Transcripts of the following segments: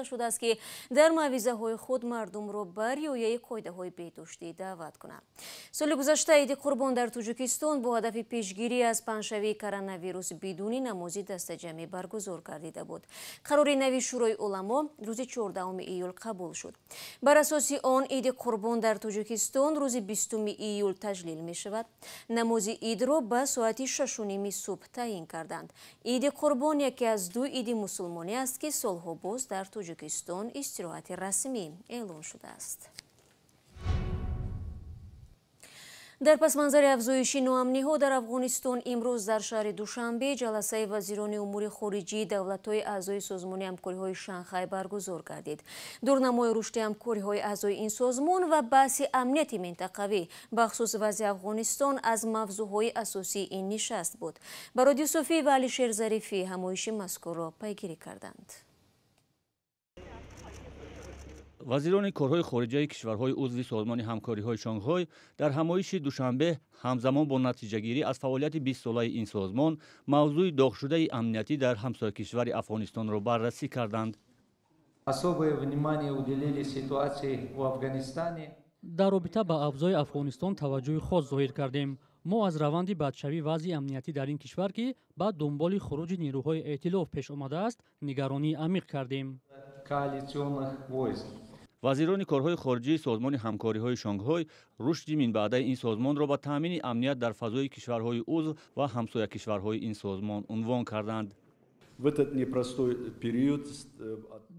Шудааст, ки дар мавъизаҳои худ мардумро ба риояи қоидаҳои беҳдоштӣ даъват кунанд. Соли гузашта Иди Қурбон дар Тоҷикистон бо ҳадафи пешгирӣ аз паҳншавии коронавирус бидуни намози дастаҷамъӣ баргузор гардида буд. Қарори нави Шӯрои уламо рӯзи 14 июл қабул шуд. Бар асоси он Иди Қурбон дар Тоҷикистон рӯзи 20 июл таҷлил мешавад. Намози идро ба соати 6:30 субҳ таъин карданд. Иди Қурбон яке аз ду иди мусулмонӣ аст, ки солҳо боз дар Тоҷикистон истироҳати расмӣ эълон шудааст. Дар пасманзари афзоиши ноамниҳо дар Афғонистон имрӯз дар шаҳри Душанбе ҷаласаи вазирони умури хориҷии давлатҳои аъзои Созмони ҳамкориҳои Шанхай баргузор гардид. Дурнамои рушди ҳамкориҳои аъзои ин созмон ва баҳси амнияти минтақавӣ, бахусус вазъи Афғонистон, аз мавзӯъҳои асосии ин нишаст буд. Барод Юсуфӣ ва Алишер Зарифӣ ҳамоиши мазкурро пайгирӣ карданд. Вазирони корҳои хориҷаи кишварҳои узви Созмони ҳамкориҳои Шанхай дар ҳамоиши Душанбе ҳамзамон бо натиҷагирӣ аз фаъолияти 20-солаи ин созмон мавзӯи доғшудаи амниятӣ дар ҳамсоякишвари Афғонистонро баррасӣ карданд. Дар робита ба авзои Афғонистон таваҷҷӯҳи хос зоҳир кардем. Мо аз раванди бадшавии вазъи амниятӣ дар ин кишвар, ки ба дунболи хуруҷи нерӯҳои эътилоф пеш омадааст, нигаронии амиқ кардем. Вазирони корҳои хориҷии Созмони ҳамкориҳои Шанхай рушди минбаъдаи ин созмонро ба таъмини амният дар фазои кишварҳои узв ва ҳамсоякишварҳои ин созмон унвон карданд.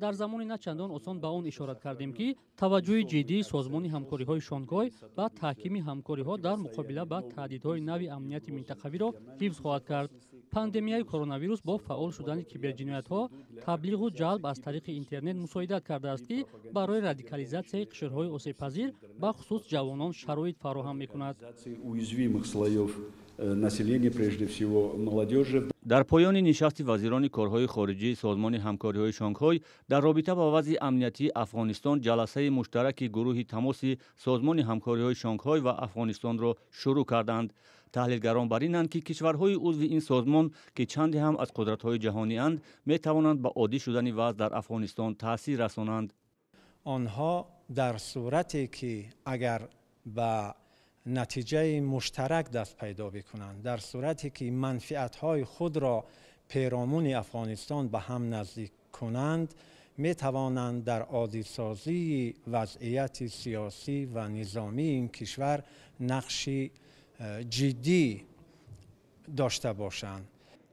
Дар замони на чандон осон ба он ишорат кардем, ки таваҷҷӯҳи ҷиддии Созмони ҳамкориҳои Шанхай ба таҳкими ҳамкориҳо дар муқобила ба таҳдидҳои нави амнияти минтақавиро ҳифз хоҳад кард. Пандемияи коронавирус бо фаъол шудани киберҷиноятҳо, таблиғу ҷалб аз тариқи интернет мусоидат кардааст, ки барои радикализатсияи қишрҳои осебпазир, бахусус ҷавонон, шароит фароҳам мекунад. Дар поёни нишасти вазирони корҳои хориҷии Созмони ҳамкориҳои Шанхай дар робита ба вазъи амниятии Афғонистон ҷаласаи муштараки гурӯҳи тамоси Созмони ҳамкориҳои Шанхай ва Афғонистонро шурӯъ карданд. Таҳлилгарон бар инанд, ки кишварҳои узви ин созмон, ки чанде ҳам аз қудратҳои ҷаҳонианд, метавонанд ба оддӣ шудани вазъ дар Афғонистон таъсир расонанд. Онҳо дар сурате ки агар ба натиҷаи муштарак даст пайдо бикунанд, дар сурате ки манфиатҳои худро перомуни Афғонистон ба ҳам наздик кунанд, метавонанд дар оддисозии вазъияти сиёсӣ ва низомии ин кишвар нақши ҷиддӣ дошта бошанд.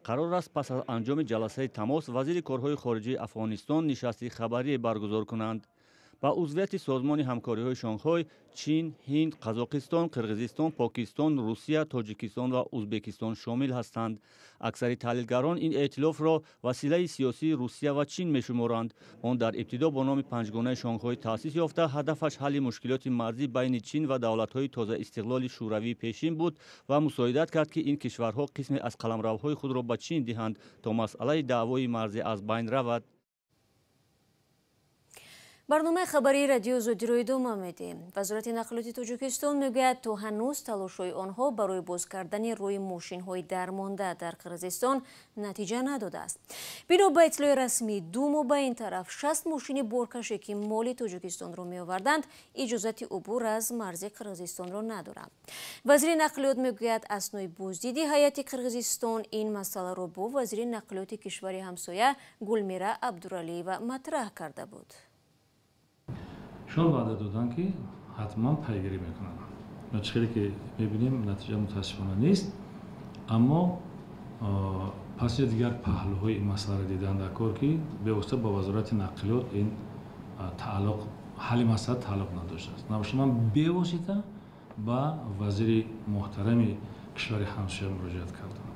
Қарор аст пас аз анҷоми ҷаласаи тамос вазири корҳои хориҷии Афғонистон нишасти хабарие баргузор кунанд. Ба узвияти Созмони ҳамкориҳои Шанхай Чин, Ҳинд, Қазоқистон, Қирғизистон, Покистон, Русия, Тоҷикистон ва Узбекистон шомил ҳастанд. Аксари таҳлилгарон ин эътилофро василаи сиёсии Русия ва Чин мешуморанд. Он дар ибтидо бо номи Панҷгонаи Шанхай таъсис ёфта, ҳадафаш ҳалли мушкилоти марзӣ байни Чин ва давлатҳои тозаистиқлоли шӯравии пешин буд ва мусоидат кард, ки ин кишварҳо қисме аз қаламравҳои худро ба Чин диҳанд, то масъалаи даъвои марзӣ аз байн равад. Барномаи хабарии Радио Озодиро идома медиҳем. Вазорати нақлиёти Тоҷикистон мегӯяд, то ҳанӯз талошҳои онҳо барои боз кардани рӯи мошинҳои дармонда дар Қирғизистон натиҷа надодааст. Бино ба иттилои расмӣ, 2 моҳ ба ин тараф 60 мошини боркаше, ки моли Тоҷикистонро меоварданд, иҷозати убур аз марзи Қирғизистонро надоранд. Вазири нақлиёт мегӯяд, аснои боздиди ҳайати Қирғизистон ин масъаларо бо вазири нақлиёти кишвари ҳамсоя Гулмира Абдуралиева матраҳ карда буд. Шон ваъда доданд, ки ҳатман пайгирӣ мекунанд. Ва чӣ хеле ки мебинем, натиҷа мутаассифона нест, аммо пас дигар паҳлӯҳои ин масъаларо дидан дар кор, ки бевосита ба Вазорати нақлиёт ин тааллуқ, ҳалли масъала тааллуқ надоштааст. Набошад, ман бевосита ба вазири муҳтарами кишвари ҳамсоя муроҷиат кардам.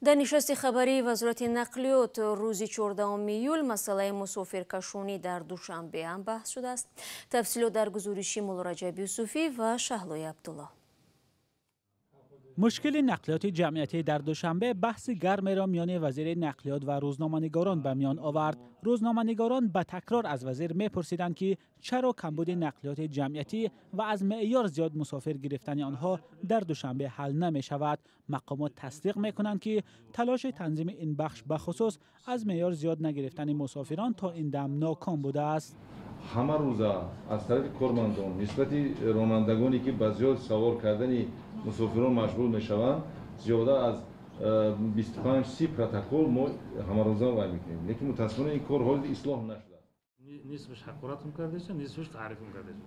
Дар нишасти хабарии Вазорати нақлиёт рӯзи 14 июл масъалаи мусофиркашонӣ дар Душанбе ҳам баҳс шудааст. Тафсилот дар гузориши Муллораҷаб Юсуфӣ ва Шаҳлои Абдулло. Мушкили нақлиёти ҷамъиятӣ дар Душанбе баҳси гармеро миёни вазири нақлиёт ва рӯзноманигорон ба миён овард. Рӯзноманигорон ба такрор аз вазир мепурсиданд, ки чаро камбуди нақлиёти ҷамъиятӣ ва аз меъёр зиёд мусофир гирифтани онҳо дар Душанбе ҳал намешавад. Мақомот тасдиқ мекунанд, ки талоши танзими ин бахш, бахусус аз меъёр зиёд нагирифтани мусофирон, то ин дам ноком будааст. Ҳама рӯза аз тарафи кормандон нисбати ронандагоне, ки ба зиёд савор кардани мусофирон машғул мешаванд, зиёда аз 25-30 протокол мо ҳамарӯза вай мекунем, лекин мутаассифона ин кор ҳоли ислоҳ нашудааст. Нисфаш ҳақоратм кардеша, нисфаш таърифм кардеша.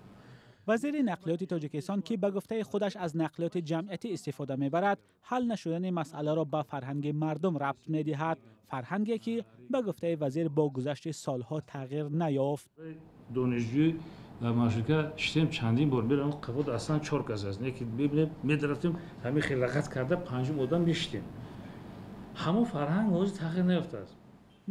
Вазири нақлиёти Тоҷикистон, ки ба гуфтаи худаш аз нақлиёти ҷамъиятӣ истифода мебарад, ҳал нашудани масъаларо ба фарҳанги мардум рабт медиҳад, фарҳанге ки ба гуфтаи вазир бо гузашти солҳо тағйир наёфт. Донишҷӯй дар маршрутка шитем, чандин бор мерам, қафод аслан чор кас аст, не ки бибинем, медарафтем, ҳамин хел лағат карда панҷум одам мешитем. Ҳамон фарҳанг ҳозир тағйир наёфтааст.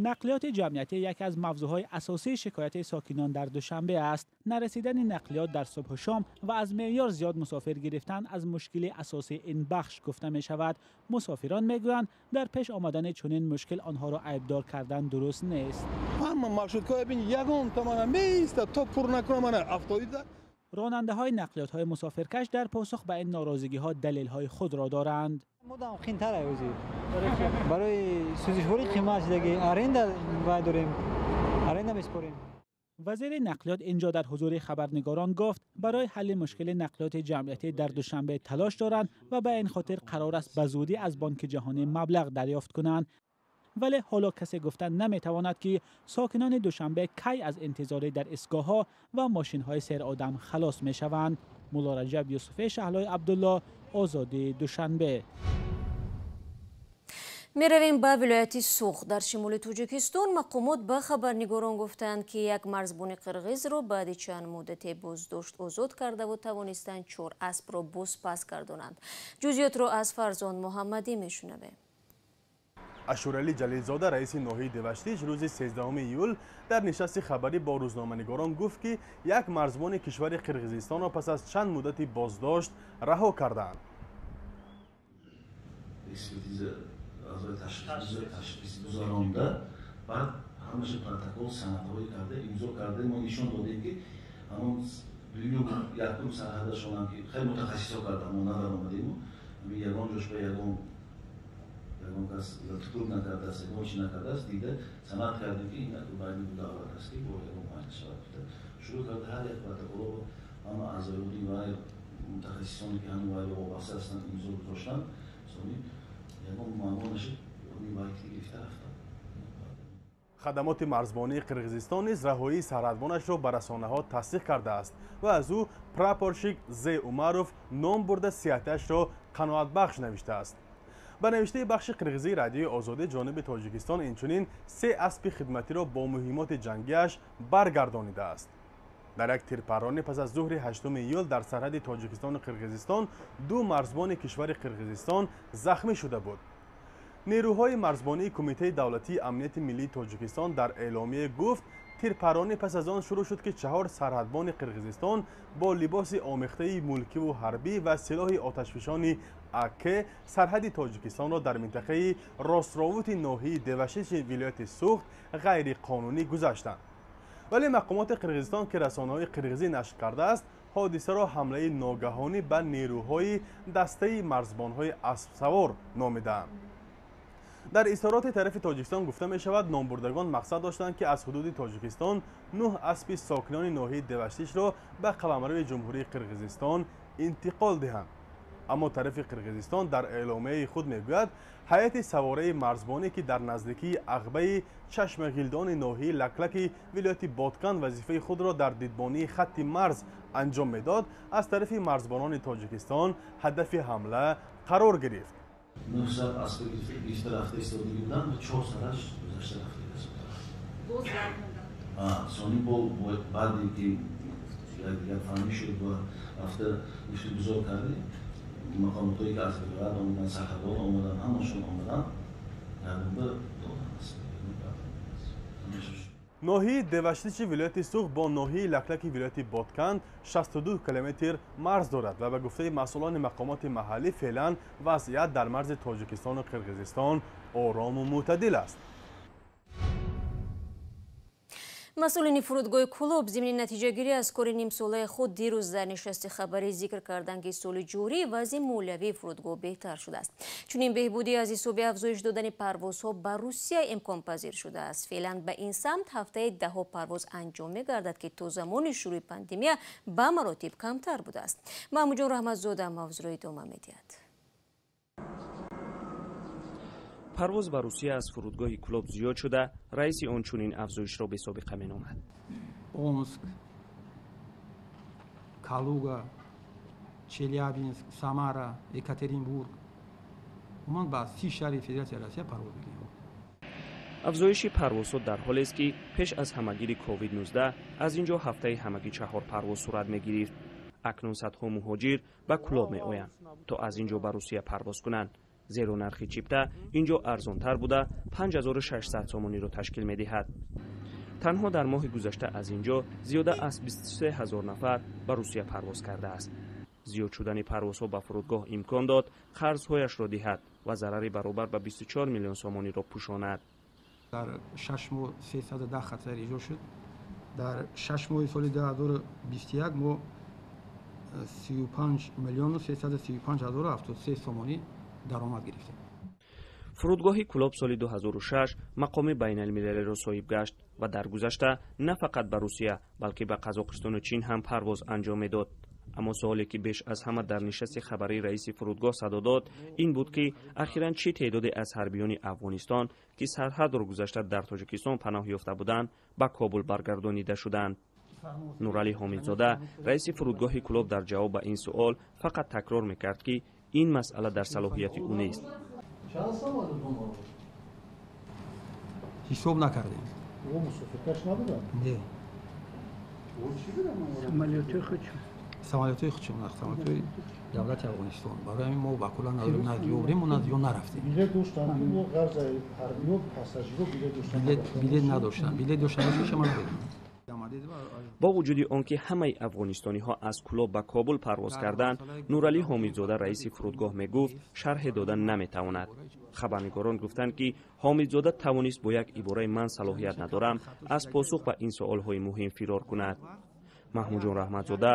Нақлиёти ҷамъиятӣ яке аз мавзӯъҳои асосии шикояти сокинон дар Душанбе аст. Нарасидани нақлиёт дар субҳу шом ва аз меъёр зиёд мусофир гирифтан аз мушкили асосии ин бахш гуфта мешавад. Мусофирон мегӯянд, дар пеш омадани чунин мушкил онҳоро айбдор кардан дуруст нест. Ҳама маршруткаҳоя бин, ягон тамана меиста, то пур накунам, мана афтодида. Ронандаҳои нақлиётҳои мусофиркаш дар посух ба ин норозигиҳо далелҳои худро доранд. Мудам қинтар ӯзи. Барои сӯзишворӣ қимат шудаги, аренда вай дорем, аренда меспорем. Вазири нақлиёт инҷо дар ҳузури хабарнигорон гуфт, барои ҳалли мушкили нақлиёти ҷамъиятӣ дар Душанбе талош доранд ва ба ин хотир қарор аст ба зудӣ аз Бонки Ҷаҳонӣ маблағ дарёфт кунанд. Вале ҳоло касе гуфта наметавонад, ки сокинони Душанбе кай аз интизорӣ дар истгоҳҳо ва мошинҳои серодам халос мешаванд. Мулло Раҷаб Юсуфе, Шаҳлои Абдулло, Озодӣ, Душанбе. Меравем ба вилояти Суғд. Дар шимоли Тоҷикистон мақомот ба хабарнигорон гуфтанд, ки як марзбони қирғизро баъди чанд муддате боздошт озод кардаву тавонистанд чор аспро бозпас гардонанд. Ҷузъиётро аз Фарзон Муҳаммадӣ мешунавем. Ашуралӣ Ҷалилзода, раиси ноҳияи Деваштич, рӯзи 13 июл дар нишасти хабарӣ бо рӯзноманигорон гуфт, ки як марзбони кишвари Қирғизистонро пас аз чанд муддати боздошт раҳо кардаанд. Экспертиза ташхис гузаронда, баъд ҳамаша протокол санадҳое карда, имзо карда, мо нишон додем, ки ҳамон дуюм якум сарҳадашонам, ки хеле мутахассисо карда, мо надаромадему, ягон ҷош ба ягон кас латукӯб накардааст, ягон чи накардааст, дида санад кардем, ки ин байни ду давлат аст, ки бо ягон майна шавад. Шурӯъ карда ҳар як протоколо ҳама аъзоёни ва мутахассисоне, ки ҳамин вайро вобаста ҳастанд, имзо гузоштанд. Сони ягон муаммо нашид, вайти гирифта рафтанд. Хадамоти марзбонии Қирғизистон низ раҳоии сарҳадбонашро ба расонаҳо тасдиқ кардааст ва аз ӯ прапорщик З Умаров ном бурда, сиҳаташро қаноатбахш навиштааст. Ба навиштаи бахши қирғизии Радиои Озодӣ, ҷониби Тоҷикистон инчунин се аспи хидматиро бо муҳимоти ҷангиаш баргардонидааст. Дар як тирпарронӣ пас аз зуҳри 8 июл дар сарҳади Тоҷикистону Қирғизистон ду марзбони кишвари Қирғизистон захмӣ шуда буд. Нерӯҳои марзбонии Кумитаи давлатии амнияти миллии Тоҷикистон дар эъломия гуфт, тирпарронӣ пас аз он шурӯъ шуд, ки чаҳор сарҳадбони Қирғизистон бо либоси омехтаи мулкиву ҳарбӣ ва силоҳи оташфишони АК сарҳади Тоҷикистонро дар минтақаи Ростровути ноҳияи Деваштичи вилояти Суғд ғайриқонунӣ гузаштанд. Вале мақомоти Қирғизистон, ки расонаҳои қирғизӣ нашр кардааст, ҳодисаро ҳамлаи ногаҳонӣ ба нерӯҳои дастаи марзбонҳои аспсавор номидаанд. Дар изҳороти тарафи Тоҷикистон гуфта мешавад, номбурдагон мақсад доштанд, ки аз ҳудуди Тоҷикистон нӯҳ аспи сокинони ноҳияи Деваштичро ба қаламрави Ҷумҳурии Қирғизистон интиқол диҳанд. Аммо тарафи Қирғизистон дар эъломияи худ мегӯяд, ҳайати савораи марзбонӣ, ки дар наздикии ағбаи Чашмағилдони ноҳияи Лаклаки вилояти Боткан вазифаи худро дар дидбонии хатти марз анҷом медод, аз тарафи марзбонони Тоҷикистон ҳадафи ҳамла қарор гирифт. Нӯҳ сар аспа гирифта рафта истодагӣ буданд ва чор сараш гузашта рафта. Сони бо баъде ки якдигар фаҳмӣ шуд ва рафта гуфтугузор кардем, мақомотое ки аз вилоят омаданд, сарҳадбон омаданд, ҳамашон омаданд, гардонда доданд. Ноҳияи Деваштичи вилояти Суғд бо ноҳияи Лаклаки вилояти Ботканд 62 километр марз дорад ва ба гуфтаи масъулони мақомоти маҳаллӣ феълан вазъият дар марзи Тоҷикистону Қирғизистон орому мӯътадил аст. Масъулини фурудгоҳи Кӯлоб зимни натиҷагирӣ аз кори нимсолаи худ дирӯз дар нишасти хабарӣ зикр карданд, ки соли ҷорӣ вазъи молиявии фурудгоҳ беҳтар шудааст. Чунин беҳбудӣ аз ҳисоби афзоиш додани парвозҳо ба Русия имконпазир шудааст. Феълан ба ин самт ҳафтаи даҳо парвоз анҷом мегардад, ки то замони шурӯи пандемия ба маротиб камтар будааст. Маҳмудҷон Раҳматзода мавзӯъро идома медиҳад. Парвоз ба Русия аз фурудгоҳи Кӯлоб зиёд шуда, раиси он чунин афзоишро бесобиқа меномад. Омск, Калуга, Челябинск, Самара, Екатеринбург. Умуман ба 30 шаҳри Федератсияи Россия парвоз мекунем. Афзоиши парвозҳо дар ҳолест, ки пеш аз ҳамагири COVID-19 аз ин ҷо ҳафтаи ҳамагӣ 4 парвоз сурат мегирифт. Акнун садҳо муҳоҷир ба Кӯлоб меоянд, то аз ин ҷо ба Русия парвоз кунанд. Зеро нархи чипта ин ҷо арзонтар буда 5600 сомониро ташкил медиҳад. Танҳо дар моҳи гузашта аз ин ҷо зиёда аз 23 ҳазор нафар ба Русия парвоз кардааст. Зиёд шудани парвозҳо ба фурудгоҳ имкон дод қарзҳояшро диҳад ва зарари баробар ба 24 миллион сомониро пӯшонад. Дар 6 моҳ 310 хатсайр иҷро шуд. Дар 6 моҳи соли 2021 мо 35 миллиону 335 ҳазору 73 сомонӣ даромад гирифтем. Фурудгоҳи Кӯлоб соли 2006 мақоми байналмилалиро соҳиб гашт ва дар гузашта на фақат ба Русия, балки ба Қазоқистону Чин ҳам парвоз анҷом медод. Аммо суоле ки беш аз ҳама дар нишасти хабарии раиси фурудгоҳ садо дод, ин буд ки ахиран чӣ теъдоде аз ҳарбиёни Афғонистон, ки сарҳадро гузашта дар Тоҷикистон паноҳ ёфта буданд, ба Кобул баргардонида шуданд. Нуралӣ Ҳомидзода, раиси фурудгоҳи Кӯлоб, дар ҷавоб ба ин суол фақат такрор мекард, ки ин масъала дар салоҳияти ӯ нест. Ҳисоб накардем. Не. Самолётҳои худшон, самолётҳои давлати Афғонистон. Барои ҳамин мо ба кулла на ёрем, на ё нарафтем. Билет надоштанд. Билет доштанд, ман намедонам. Бо вуҷуди он ки ҳамаи афғонистониҳо аз Кӯлоб ба Кобул парвоз карданд, Нуралӣ Ҳомидзода, раиси фурудгоҳ, мегуфт шарҳе дода наметавонад. Хабарнигорон гуфтанд, ки Ҳомидзода тавонист бо як ибораи «ман салоҳият надорам» аз посух ба ин суолҳои муҳим фирор кунад. Маҳмудҷон Раҳматзода,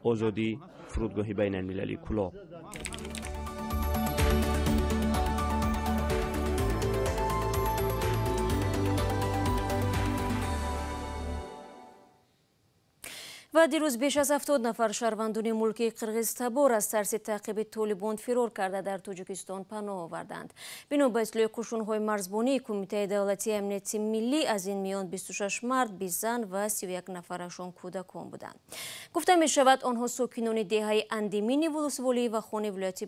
Озодӣ, фурудгоҳи байналмилалии Кӯлоб. Ва дирӯз беш аз 70 нафар шаҳрвандони мулки Қирғизтабор аз тарси таъқиби Толибон фирор карда дар Тоҷикистон паноҳ оварданд. Бино ба иттилои қушунҳои марзбонии Кумитаи давлатии амнияти миллӣ, аз ин миён 26 мард, 20 зан ва 31 нафарашон кӯдакон буданд. Гуфта мешавад, онҳо сокинони деҳаи Андимини вулусволии Вахони вилояти